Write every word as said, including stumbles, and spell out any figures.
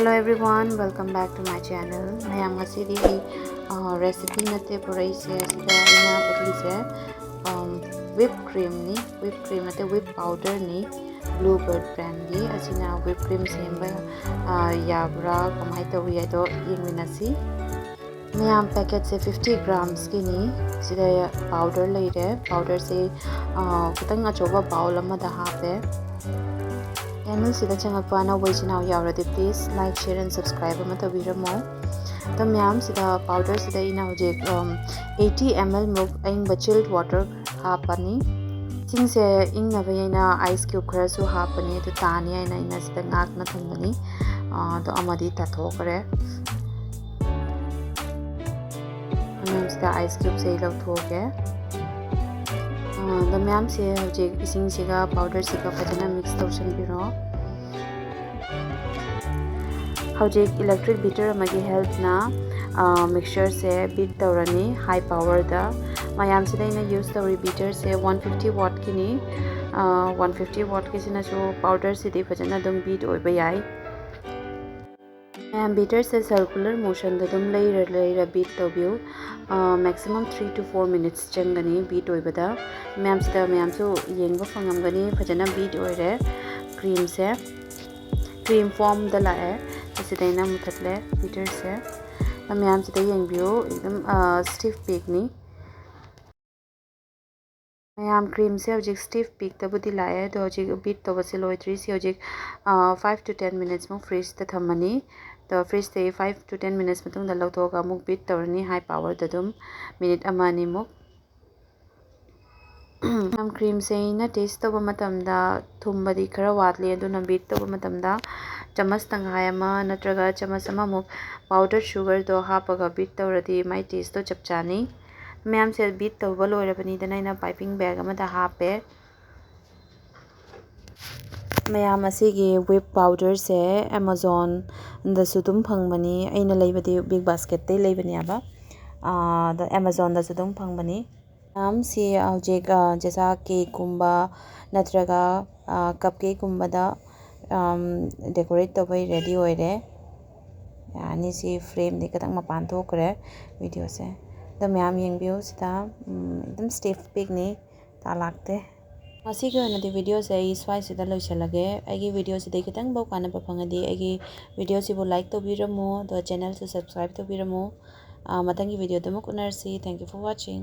Hello everyone, welcome back to my channel. ꯃꯌꯥꯝ, ꯉꯁꯤꯗꯤ ꯑꯩ ꯔꯦꯁꯤꯄꯤ ꯅꯠꯇꯦ ꯄꯨꯔꯛꯏꯁꯦ꯫ ꯁꯤꯗ ꯑꯩꯅ ꯄꯨꯔꯛꯏꯁꯦ ꯋꯤꯞ ꯀ꯭ꯔꯤꯝꯅꯤ꯫ ꯋꯤꯞ ꯀ꯭ꯔꯤꯝ ꯅꯠꯇꯦ, ꯋꯤꯞ ꯄꯥꯎꯗꯔꯅꯤ, ꯕ꯭ꯂꯨ ꯕꯔꯠ ꯕ꯭ꯔꯦꯟꯒꯤ꯫ ꯑꯁꯤꯅ ꯋꯤꯞ ꯀ꯭ꯔꯤꯝ ꯁꯦꯝꯕ ꯌꯥꯕ꯭ꯔꯥ, ꯀꯃꯥꯏꯅ ꯇꯧꯏ ꯍꯥꯏꯗꯣ ꯌꯦꯡꯃꯤꯟꯅꯁꯤ꯫ ꯃꯌꯥꯝ, ꯄꯦꯀꯦꯠꯁꯦ ꯐꯤꯐꯇꯤ ꯒ꯭ꯔꯥꯝꯁꯀꯤꯅꯤ꯫ ꯁꯤꯗ ꯄꯥꯎꯗꯔ ꯂꯩꯔꯦ꯫ ꯄꯥꯎꯗꯔꯁꯦ ꯈꯤꯇꯪ ꯑꯆꯧꯕ ꯕꯥꯎꯜ ꯑꯃꯗ ꯍꯥꯞꯄꯦ꯫ ꯆꯦꯅꯦꯜꯁꯤꯗ ꯆꯪꯉꯛꯄ ꯑꯅꯧꯕ ꯏꯆꯤꯟ ꯏꯅꯥꯎ ꯌꯥꯎꯔꯗꯤ please like, share and subscribe ꯑꯃ ꯇꯧꯕꯤꯔꯝꯃꯣ꯫ ꯑꯗꯣ ꯃꯌꯥꯝꯁꯤꯗ, ꯄꯥꯎꯗꯔꯁꯤꯗ ꯑꯩꯅ ꯍꯧꯖꯤꯛ ꯑꯩꯠꯇꯤ ꯑꯦꯝ ꯑꯦꯜ ꯃꯨꯛ ꯑꯏꯪꯕ ꯆꯤꯜ ꯋꯥꯇꯔ ꯍꯥꯞꯄꯅꯤ꯫ ꯏꯁꯤꯡꯁꯦ ꯏꯪꯅꯕ ꯑꯩꯅ ꯑꯥꯏꯁ ꯀ꯭ꯌꯨꯕ ꯈꯔꯁꯨ ꯍꯥꯞꯄꯅꯤ꯫ ꯑꯗꯨ ꯇꯥꯅꯤ ꯍꯥꯏꯅ ꯑꯩꯅ ꯁꯤꯗ ꯉꯥꯛꯅ ꯊꯝꯕꯅꯤ꯫ ꯑꯗꯣ ꯑꯃꯗꯤ ꯇꯥꯊꯣꯛꯈ꯭ꯔꯦ꯫ ꯃꯌꯥꯝꯁꯤꯗ ꯑꯥꯏꯁ ꯀ꯭ꯌꯨꯕꯁꯦ ꯑꯩ ꯂꯧꯊꯣꯛꯑꯒꯦ꯫ ꯑꯗꯣ ꯃꯌꯥꯝꯁꯦ ꯍꯧꯖꯤꯛ ꯏꯁꯤꯡꯁꯤꯒ ꯄꯥꯎꯗꯔꯁꯤꯒ ꯐꯖꯅ ꯃꯤꯛꯁ ꯇꯧꯁꯟꯕꯤꯔꯣ꯫ ꯍꯧꯖꯤꯛ ꯏꯂꯦꯛꯇ꯭ꯔꯤꯛ ꯕꯤꯇꯔ ꯑꯃꯒꯤ ꯍꯦꯜꯞꯅ ꯃꯤꯛꯁꯆꯔꯁꯦ ꯕꯤꯠ ꯇꯧꯔꯅꯤ ꯍꯥꯏ ꯄꯥꯋꯔꯗ꯫ ꯃꯌꯥꯝꯁꯤꯗ ꯑꯩꯅ ꯌꯨꯁ ꯇꯧꯔꯤ ꯕꯤꯇꯔꯁꯦ ꯋꯥꯟ ꯐꯤꯐꯇꯤ ꯋꯥꯠꯀꯤꯅꯤ꯫ ꯋꯥꯟ ꯐꯤꯐꯇꯤ ꯋꯥꯠꯀꯤꯁꯤꯅꯁꯨ ꯄꯥꯎꯗꯔꯁꯤꯗꯤ ꯐꯖꯅ ꯑꯗꯨꯝ ꯕꯤꯠ ꯑꯣꯏꯕ ꯌꯥꯏ꯫ ꯃꯌꯥꯝ, ꯕꯤꯇꯔꯁꯦ ꯁꯔꯀꯨꯂꯔ ꯃꯣꯁꯟꯗ ꯑꯗꯨꯝ ꯂꯩꯔ ꯂꯩꯔ ꯕꯤꯠ ꯇꯧꯕꯤꯌꯨ꯫ Maximum three two four minutes ꯆꯪꯒꯅꯤ ꯕꯤꯠ ꯑꯣꯏꯕꯗ꯫ ꯃꯌꯥꯝꯁꯤꯗ ꯃꯌꯥꯝꯁꯨ ꯌꯦꯡꯕ ꯐꯪꯉꯝꯒꯅꯤ, ꯐꯖꯅ ꯕꯤꯠ ꯑꯣꯏꯔꯦ꯫ ꯀ꯭ꯔꯤꯝꯁꯦ ꯀ꯭ꯔꯤꯝ ꯐꯣꯝꯗ ꯂꯥꯛꯑꯦ꯫ ꯑꯁꯤꯗ ꯑꯩꯅ ꯃꯨꯊꯠꯂꯦ ꯕꯤꯇꯔꯁꯦ꯫ ꯃꯌꯥꯝꯁꯤꯗ ꯌꯦꯡꯕꯤꯌꯨ, ꯑꯗꯨꯝ ꯁ꯭ꯇꯤꯐ ꯄꯦꯛꯅꯤ꯫ ꯃꯌꯥꯝ, ꯀ꯭ꯔꯤꯝꯁꯦ ꯍꯧꯖꯤꯛ ꯁ꯭ꯇꯤꯐ ꯄꯦꯛꯇꯕꯨꯗꯤ ꯂꯥꯛꯑꯦ, ꯑꯗꯣ ꯍꯧꯖꯤꯛ ꯕꯤꯠ ꯇꯧꯕꯁꯦ ꯂꯣꯏꯗ꯭ꯔꯤ꯫ ꯁꯤ ꯍꯧꯖꯤꯛ ꯐꯥꯏꯚ ꯇꯨ ꯇꯦꯟ ꯃꯤꯅꯤꯠꯁꯃꯨꯛ ꯐ꯭ꯔꯤꯖꯇ ꯊꯝꯃꯅꯤ꯫ ꯑꯗꯣ ꯐ꯭ꯔꯤꯖꯇꯒꯤ ꯐꯥꯏꯚ ꯇꯨ ꯇꯦꯟ ꯃꯤꯅꯤꯠꯁ ꯃꯇꯨꯡꯗ ꯂꯧꯊꯣꯛꯑꯒ ꯑꯃꯨꯛ ꯕꯤꯠ ꯇꯧꯔꯅꯤ ꯍꯥꯏ ꯄꯥꯋꯔꯗ ꯑꯗꯨꯝ ꯃꯤꯅꯤꯠ ꯑꯃ ꯑꯅꯤꯃꯨꯛ꯫ ꯃꯌꯥꯝ, ꯀ꯭ꯔꯤꯝꯁꯦ ꯑꯩꯅ ꯇꯦꯁ ꯇꯧꯕ ꯃꯇꯝꯗ ꯊꯨꯝꯕꯗꯤ ꯈꯔ ꯋꯥꯠꯂꯤ, ꯑꯗꯨꯅ ꯕꯤꯠ ꯇꯧꯕ ꯃꯇꯝꯗ ꯆꯥꯃꯁ ꯇꯪꯈꯥꯏ ꯑꯃ ꯅꯠꯇ꯭ꯔꯒ ꯆꯥꯃꯁ ꯑꯃꯃꯨꯛ ꯄꯥꯎꯗꯔ ꯁꯨꯒꯔꯗꯣ ꯍꯥꯞꯄꯒ ꯕꯤꯠ ꯇꯧꯔꯗꯤ ꯃꯥꯏ ꯇꯦꯁꯇꯣ ꯆꯞ ꯆꯥꯅꯤ꯫ ꯃꯌꯥꯝꯁꯦ ꯕꯤꯠ ꯇꯧꯕ ꯂꯣꯏꯔꯕꯅꯤꯗꯅ ꯑꯩꯅ ꯄꯥꯏꯄꯤꯡ ꯕꯦꯒ ꯑꯃꯗ ꯍꯥꯞꯄꯦ꯫ ꯃꯌꯥꯝ, ꯑꯁꯤꯒꯤ ꯋꯤꯞ ꯄꯥꯎꯗꯔꯁꯦ ꯑꯦꯃꯥꯖꯣꯟꯗꯁꯨ ꯑꯗꯨꯝ ꯐꯪꯕꯅꯤ꯫ ꯑꯩꯅ ꯂꯩꯕꯗꯤ ꯕꯤꯛ ꯕꯥꯁꯀꯦꯠꯇꯩ ꯂꯩꯕꯅꯦꯕ꯫ ꯑꯥ, ꯑꯗꯣ ꯑꯦꯃꯥꯖꯣꯟꯗꯁꯨ ꯑꯗꯨꯝ ꯐꯪꯕꯅꯤ꯫ ꯃꯌꯥꯝ, ꯁꯤ ꯍꯧꯖꯤꯛ, ꯑꯥ, ꯖꯦꯁꯥ ꯀꯦꯛꯀꯨꯝꯕ ꯅꯠꯇ꯭ꯔꯒ, ꯑꯥ, ꯀꯞ ꯀꯦꯛꯀꯨꯝꯕꯗ ꯗꯦꯀꯣꯔꯦꯠ ꯇꯧꯕꯩ ꯔꯦꯗꯤ ꯑꯣꯏꯔꯦ꯫ ꯌꯥꯅꯤ, ꯁꯤ ꯐ꯭ꯔꯦꯝꯗꯤ ꯈꯤꯇꯪ ꯃꯄꯥꯟ ꯊꯣꯛꯈ꯭ꯔꯦ ꯚꯤꯗꯤꯑꯣꯁꯦ꯫ ꯑꯗꯣ ꯃꯌꯥꯝ ꯌꯦꯡꯕꯤꯌꯨ ꯁꯤꯗ, ꯎꯝ, ꯑꯗꯨꯝ ꯁ꯭ꯇꯤꯐ ꯄꯤꯛꯅꯤ, ꯇꯥ ꯂꯥꯛꯇꯦ꯫ ꯉꯁꯤꯒꯤ ꯑꯣꯏꯅꯗꯤ ꯚꯤꯗꯤꯑꯣꯁꯦ ꯑꯩ ꯁ꯭ꯋꯥꯏꯁꯤꯗ ꯂꯣꯏꯁꯤꯜꯂꯒꯦ꯫ ꯑꯩꯒꯤ ꯚꯤꯗꯤꯑꯣꯁꯤꯗꯒꯤ ꯈꯤꯇꯪꯐꯥꯎ ꯀꯥꯟꯅꯕ ꯐꯪꯉꯗꯤ ꯑꯩꯒꯤ ꯚꯤꯗꯤꯑꯣꯁꯤꯕꯨ ꯂꯥꯏꯛ ꯇꯧꯕꯤꯔꯝꯃꯨ, ꯑꯗꯨꯒ ꯆꯦꯅꯦꯜꯁꯨ ꯁꯕꯁꯀ꯭ꯔꯥꯏꯕ ꯇꯧꯕꯤꯔꯝꯃꯨ꯫ ꯑꯥ, ꯃꯊꯪꯒꯤ ꯚꯤꯗꯤꯑꯣꯗ ꯑꯃꯨꯛ ꯎꯅꯔꯁꯤ꯫ Thank you for watching꯫